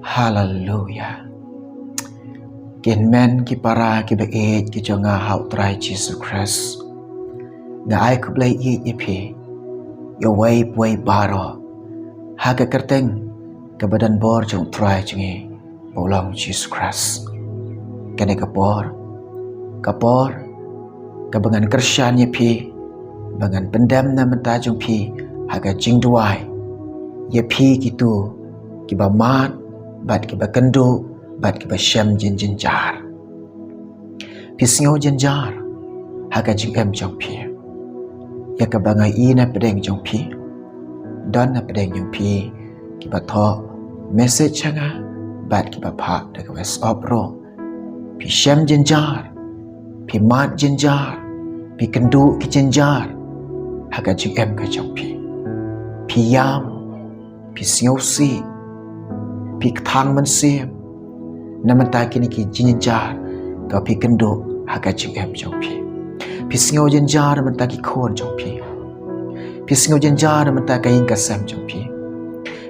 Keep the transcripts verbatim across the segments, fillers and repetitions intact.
Haleluya. Ki hynmen ki para ki ba ïeit ki jong nga ha U Trai Jisu Khrist, nga ai khublei ïeit ïa phi, ïa uwei pa uwei baroh, ha ka kyrteng ka ba don bor jong U Trai jong ngi ba u long Jisu Khrist. Kane ka por, ka por ka ba ngan kyrshan ïa phi, ba ngan pyndem na bynta jong phi ha ka jingduwai ïa phi kito ki ba mad bad ki ba kynduh bad ki ba shem jynjar. Phi sngew jynjar ha ka jingim jong phi. Ïa ka ba nga i na pdeng jong phi, don na pdeng jong phi ki ba thoh message ha nga bad ki ba phah da ka WhatsApp ruh. Phi shem jynjar, phi mad jynjar, phi kynduh ki jynjar ha ka jingim ka jong phi. Phi ïam, phi sngewsih, phi kthang mynsiem na bynta kine ki jynjar ka phi kynduh ha ka jingim jong phi. Phi sngew jynjar na bynta ki khun jong phi. Phi sngew jynjar na bynta ka ïing ka sem jong phi.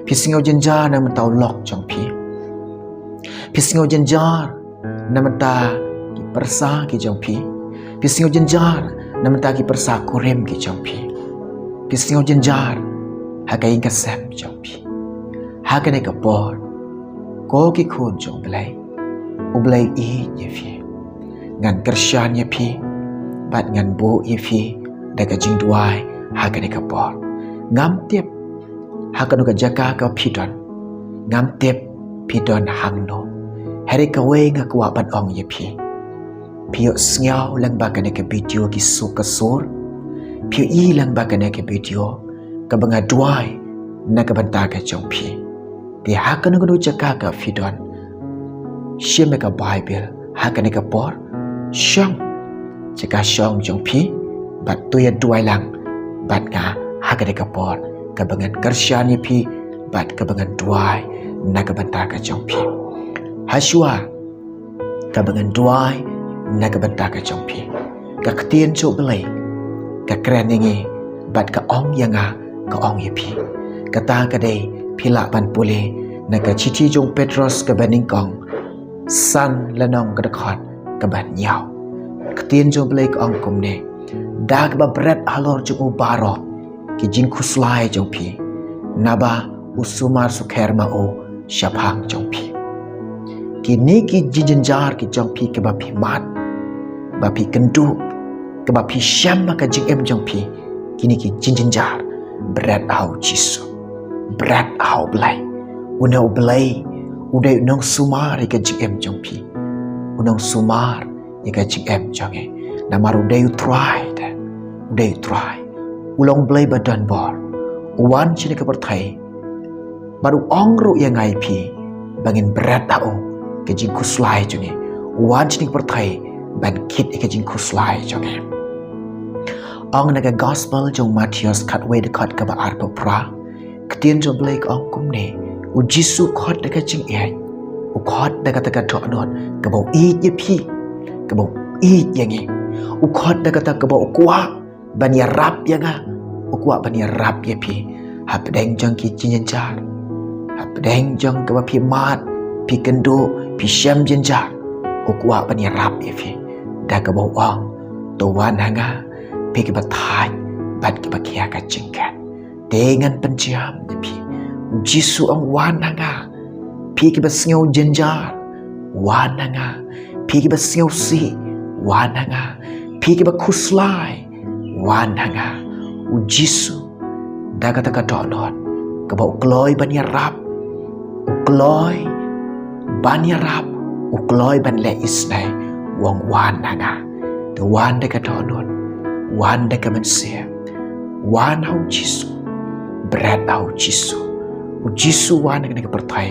Phi sngew jynjar na bynta u lok jong phi. Phi sngew jynjar na bynta ki pyrsa ki jong phi. Phi sngew jynjar na bynta ki pyrsa kurim ki jong phi. Phi sngew jynjar ha ka ïing ka sem jong phi. Ha kane ka por, ko ki khun jong U Blei, U Blei u ïeit ïa phi. Ngan kyrshan ïa phi bad ngan buh ïa phi da ka jingduwai ha kane ka por. Ngam tip ha kano ka jaka ka phi don. Ngam tip phi don hangno. Hynrei kawei nga kwah ban ong ïa phi, phi ïoh sngew lang ba kane ka video ki suk ka sur. Phi ïoh i lang ba kane ka video ka ba nga duwai na ka bynta ka jong phi. Te ha kano kano jaka ka phi don, shim ïa ka Baibl ha kane ka por, shong jaka shong jong phi bad to ïa duwai lang bad nga ha kane ka por, ka ba ngan kyrshan ïa phi bad ka ba ngan duwai na ka bynta ka jong phi. Hashwa ka ba ngan duwai na ka bynta ka jong phi, ka ktien jong U Blei ka kren ïa ngi bad ka ong ïa nga, ka ong ïa phi. Kata ka dei, phi lah ban pule na ka shithi jong u Petros ka ba nyngkong, san lynnong ka dkhot ka ba hynñiew. Ktien jong U Blei ka ong kumne: Da ka ba bret halor jong u baroh ki jingkhuslai jong phi, naba u sumar sukher ma u shaphang jong phi. Kine ki jingjynjar ki jong phi ki ba phi mad, ba phi kynduh, ki ba phi shem ha ka jingim jong phi, kine ki jingjynjar, bret ha U Jisu. Bret ha U Blei. Une U Blei u dei u nongsumar ïa ka jingim jong phi. U nongsumar ïa ka jingim jong ngi. Namar u dei U Trai te. U dei U Trai. U long Blei ba don bor. U wan shane ka pyrthei bad u ong ruh ïa nga ïa phi ba ngin bret ha u ka jingkhuslai jong ngi. U wan shane ka pyrthei ban kit ïa ka jingkhuslai jong ngi. Ong na ka Gospel jong u Mathaios khatwei dkhot ka ba arphew phra, ktien jong U Blei ka ong kumne: U Jisu u khot da ka jingïeit, u khot da kata ka dohnud ka ba u ïeit ïa phi, ka ba u ïeit ïa ngi. U khot da kata ka ba u kwah ban ïarap ïa nga, u kwah ban ïarap ïa phi. Hapdeng jong ki jingjynjar, hapdeng jong ka ba phi mad, phi kynduh, phi shem jynjar, u kwah ban ïarap ïa phi. Da ka ba u ong: To wan ha nga, phi ki ba thait bad ki ba khia ka jingkhet, te ngan pynjam ïa phi. U Jisu u ong: Wan ha nga, phi ki ba sngew jynjar, wan ha nga. Phi ki ba sngewsih, wan ha nga. Phi ki ba khuslai, wan ha nga. U Jisu da kata ka dohnud ka ba u kloi ban ïarap, u kloi ban ïarap, u kloi ban leh isynei, u ong: Wan ha nga. Te wan da ka dohnud, wan da ka mynsiem, wan ha U Jisu, bret ha U Jisu. U Jisu u wan ha kane ka pyrthei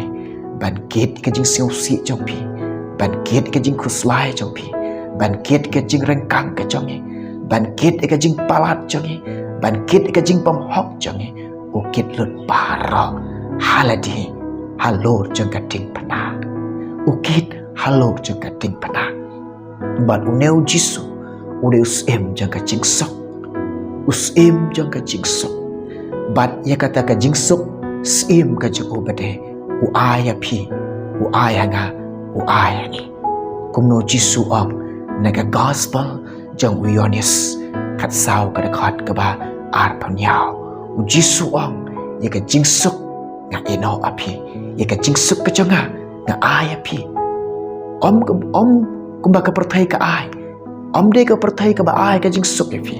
ban kit ka jingsngewsih jong phi, ban kit ka jingkhuslai jong phi, ban kit ka jingryngkang ka jong ngi, ban kit ka jingpalat jong ngi, ban kit ka jingbymhok jong ngi. U kit lut baroh ha lade halor jong ka diengphna. U kit halor jong ka diengphna. Bad une U Jisu u dei u syiem jong ka jingsuk. U syiem jong ka jingsuk. Bad ïa kata ka jingsuk, syiem ka jong u ba dei, u ai ïa phi u ai ha nga, u ai ha ngi. Kumno u Jisu u ong na ka gospel jong u Ïoannis khatsaw ka dkhot kaba arphew hynñiew. U Jisu u ong, ïa ka jingsuk nga ïehnoh ha phi, ïa ka jingsuk ka jong nga nga ai ha phi. Ym, ym kumba ka pyrthei ka ai. Ym dei ka pyrthei kaba ai ka jingsuk ïa phi.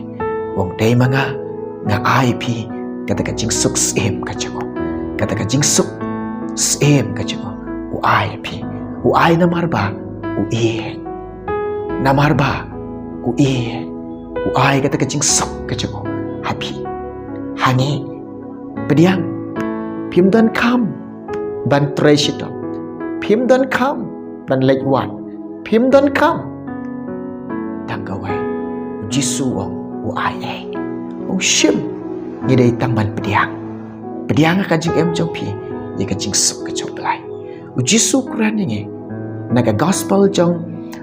U ong dei ma nga, nga ai ïa phi kata ka jingsuk syiem ka jong u. Kata ka jingsuk syiem ka jong u, u ai ïa phi. U ai namar ba u ïeit. Namar ba u ïeit, u ai kata ka jingsuk ka jong u ha phi, ha ngi. Pdiang, phim donkam ban trei shitom, phim donkam ban leit wad, phim donkam. Tang kawei, u Jisu u ong, u ai ei. U ong shim, ngi dei tang ban pdiang. Pdiang ha ka jingim jong phi ïa ka jingsuk ka jong u Blei. U Jisu u kren ïa ngi na ka gospel jong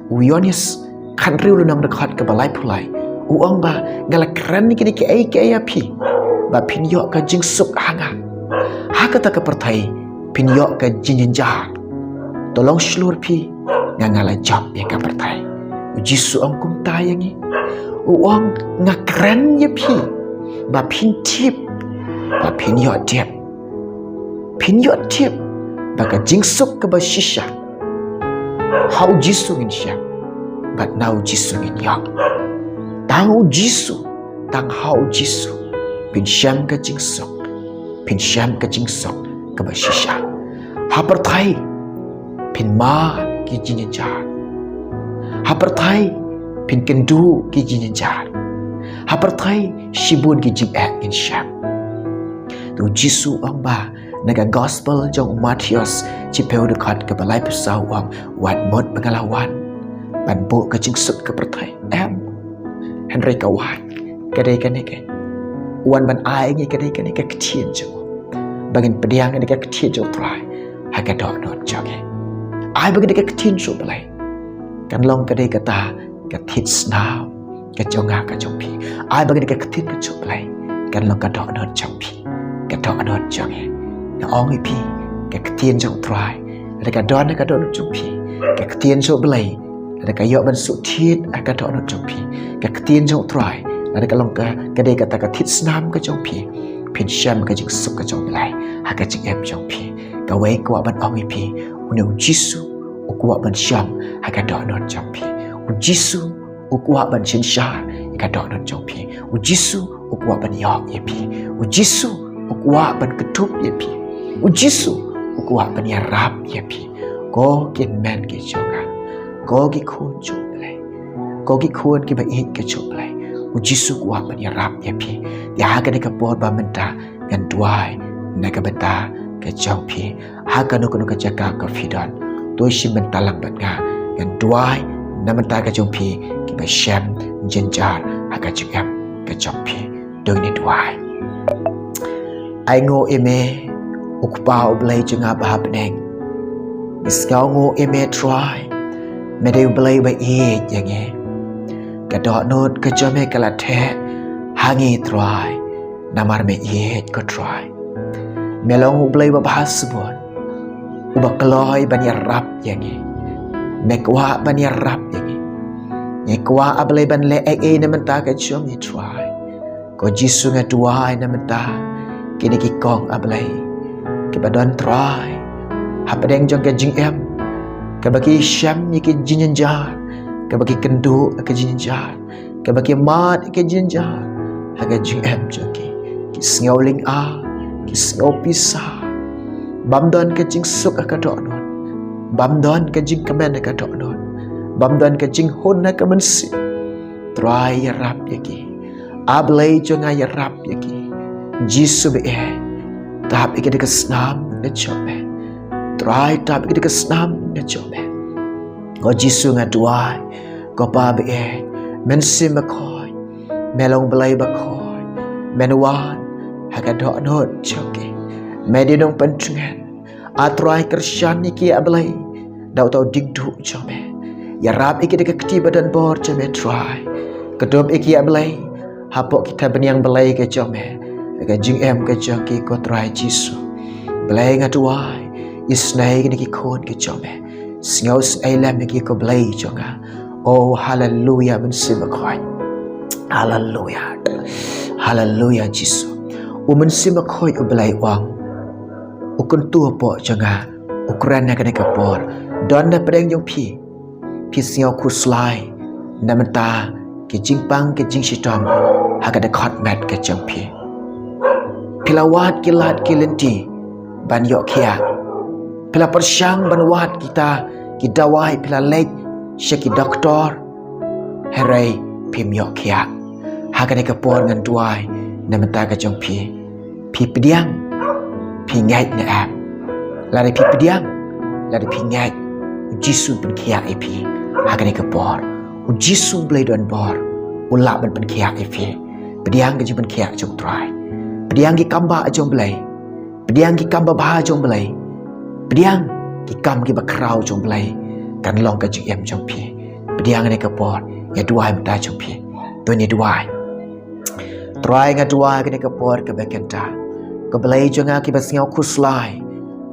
u Ïoannis khathynriew lynnong dkhot kaba laiphew lai. U ong ba nga la kren ïa kine kiei kiei ha phi ba phin ïoh ka jingsuk ha nga. Ha kata ka pyrthei phin ïoh ka jingjynjar. To long shlur phi, nga nga la jop ïa ka pyrthei. U Jisu u ong kumta ïa ngi. U ong nga kren ïa phi ba phin tip, ba phin ïoh tip. Phin ïoh tip ba ka jingsuk kaba shisha ha u Jisu ngin shem, bad na u Jisu ngin ïoh. Tang u Jisu, tang ha u Jisu phin shem ka jingsuk, phin shem ka jingsuk kaba shisha. Ha pyrthei phin mad ki jingjynjar. Ha pyrthei phin kynduh ki jingjynjar. Ha pyrthei shibun ki jingeh ngin shem. Te u Jisu u ong ba na ka gospel jong u Mathaios shiphew dkhot kaba laiphew saw u ong, wat mut ba nga la wan ban buh ka jingsuk ka pyrthei. Em. Hynrei ka wan ka dei kane ka, u wan ban ai ngi ka dei kane ka ktien jong u. Ba ngin pdiang ïa ka ktien jong u Trai ha ka dohnud jong ngi. Ai ba ngin ïa ka ktien jong u Blei kan long ka dei kata ka thied snam ka jong nga ka jong phi. Ai ba ngin ïa ka ktien ka jong u Blei kan long ka dohnud jong phi, ka dohnud jong ngi. Nga ong ïa phi, ka ktien jong u Trai lada ka don ha ka dohnud jong phi, ka ktien jong u Blei lada ka ïoh ban suk thied ha ka dohnud jong phi, ka ktien jong u Trai lada ka long ka, ka dei kata ka thied snam ka jong phi, phin shem ka jingsuk ka jong u Blei ha ka jingim jong phi. Kawei kwah ban ong ïa phi, une u Jisu u kwah ban shem ha ka dohnud jong phi. U Jisu u kwah ban synshar ïa ka dohnud jong phi. U Jisu u kwah ban ïoh ïa phi. U Jisu u kwah ban kdup ïa phi. U Jisu u kwah ban ïarap ïa phi. Ko ki hynmen ki jong nga, ko ki khun jong u Blei, ko ki khun kiba ïeit ki jong u Blei, u Jisu u kwah ban ïarap ïa phi. Te ha kane ka por ba mynta ngan duwai na ka bynta ka jong phi. Ha kano kano ka jaka ka phi don, to shim bynta lang bad nga. Ngan duwai na ka bynta ka jong phi kiba shem jynjar ha ka jingim ka jong phi. To ngin duwai. Ainguh ïa me, u Kpa u Blei jong nga ba ha bneng. Ngi sngewnguh ïa me Trai, me dei u Blei ba ïeit ïa ngi. Ka dohnud ka jong me ka la theh ha ngi Trai, namar me ïeit ko Trai. Me long u Blei ba bha shibun, uba kloi ban ïarap ïa ngi. Me kwah ban ïarap ïa ngi. Ngi kwah, A Blei, ban leh ei ei na ka bynta ka jong ngi Trai. Ko Jisu, nga duwai na ka bynta kine ki kong, A Blei, kiba don Trai hapdeng jong ka jingim, kaba ki shem ïa ki jingjynjar, kaba ki kynduh ïa ki jingjynjar, kaba ki mad ïa ki jingjynjar ha ka jingim jong ki. Ki sngew lynga, ki sngew pisa, bym don ka jingsuk ha ka dohnud, bym don ka jingkmen ha ka dohnud, bym don ka jinghun ha ka mynsiem. Trai, ïarap ïa ki. A Blei jong nga, ïarap ïa ki. Jisu ba ïeit, tap ïa ki da ka snam ka jong me. Trai, tap ïa ki da ka snam ka jong me. Ko Jisu, nga duwai, ko Pa ba ïeit, Mynsiem Bakhuid, me long Blei bakhuid, men wan ha ka dohnud jong ki. Me dei u nongpyntngen. A Trai, kyrshan ïa ki, A Blei, da uta u diengduh jong me. Ïarap ïa ki da ka kti ba don bor jong me Trai. Kdup ïa ki, A Blei, hapoh ki tabniang blei ka jong me, ha ka jingim ka jong ki ko Trai Jisu. Blei, nga duwai Isynei kine ki khun ki jong me. Sngewsynei lem ïa ki ko Blei jong nga. Oh, haleluya, Mynsiem Bakhuid. Haleluya. Haleluya, Jisu. U Mynsiem Bakhuid u Blei u ong, u kyntu hapoh jong nga, u kren ha kane ka por. Don na pdeng jong phi. Phi sngew khuslai na bynta ki jingpang ki jingshitom ha ka dkhot met ka jong phi. Phi la wad ki lad ki lynti ban ïoh khiah. Phi la pyrshang ban wad kita ki dawai, phi la leit sha ki doktor. Hynrei phim ïoh khiah. Ha kane ka por ngan duwai na bynta ka jong phi. Phi pdiang, phi ngeit ne em? Lada phi pdiang, lada phi ngeit, u Jisu un pynkhiah ïa phi ha kane ka por. U Jisu Blei donbor, u lah ban pynkhiah ïa phi. Pdiang ka jingpynkhiah jong u Trai. Pdiang ki kam ba jong u Blei. Pdiang ki kam babha jong u Blei. Pdiang ki kam kiba khraw jong u Blei. Kan long ka jingim jong phi. Pdiang ha kane ka por, ïa duwai mynta jong phi. To ngin duwai. Trai, nga duwai ha kane ka por kaba kynta. Ko Blei jong nga, kiba sngew khuslai,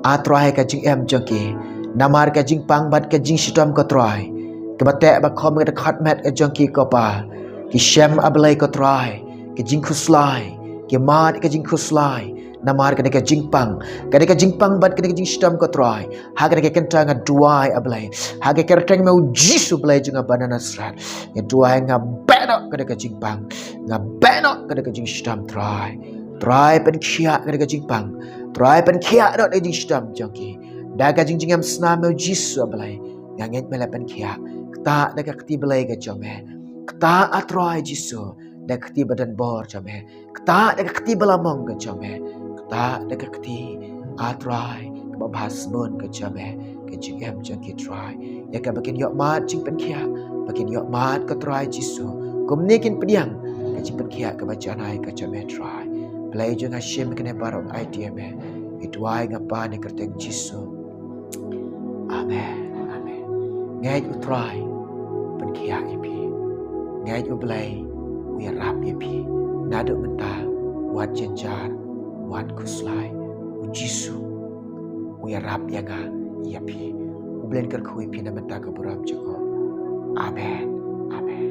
A Trai, ha ka jingim jong ki, namar ka jingpang bad ka jingshitom, ko Trai, kaba teh bakhum ha ka dkhot met ka jong ki, ko Pa. Ki shem, A Blei, ko Trai, ka jingkhuslai, ki mad ka jingkhuslai namar kane ka jingpang, kane ka jingpang bad kane ka jingshitom, ko Trai. Ha kane ka kynta nga duwai, A Blei, ha ka kyrteng me u Jisu Blei jong nga ba na Nasareth, nga duwai, nga beh noh kane ka jingpang, nga beh noh kane ka jingshitom, Trai. Trai, pynkhiah kane ka jingpang. Trai, pynkhiah noh kane ka jingshitom jong ki da ka jingjingim snam me u Jisu, A Blei. Nga ngeit me la pynkhiah. Ktah da ka kti Blei ka jong me. Ktah, A Trai Jisu, da ka kti ba donbor jong me. Ktah da ka kti ba lamong ka jong me. Ktah da ka kti, A Trai, kaba bha sbun ka jong me, ka jingim jong ki, Trai. Ïa kaba kin ïoh mad jingpynkhiah, ba kin ïoh mad, ko Trai Jisu. Kumne kin pdiang ka jingpynkhiah kaba janai ka jong me, Trai. Blei jong nga, shim kine baroh, aiti ïa me. Nga duwai, nga pan ha ka kyrteng Jisu. Amen. Amen. Ngeit u Trai pynkhiah ïa phi. Ngeit u Blei u ïarap ïa phi. Naduh mynta wat jynjar, wat khuslai. U Jisu u ïarap ïa nga, ïa phi. U Blei un kyrkhu ïa phi na bynta ka burom jong u. Amen. Amen.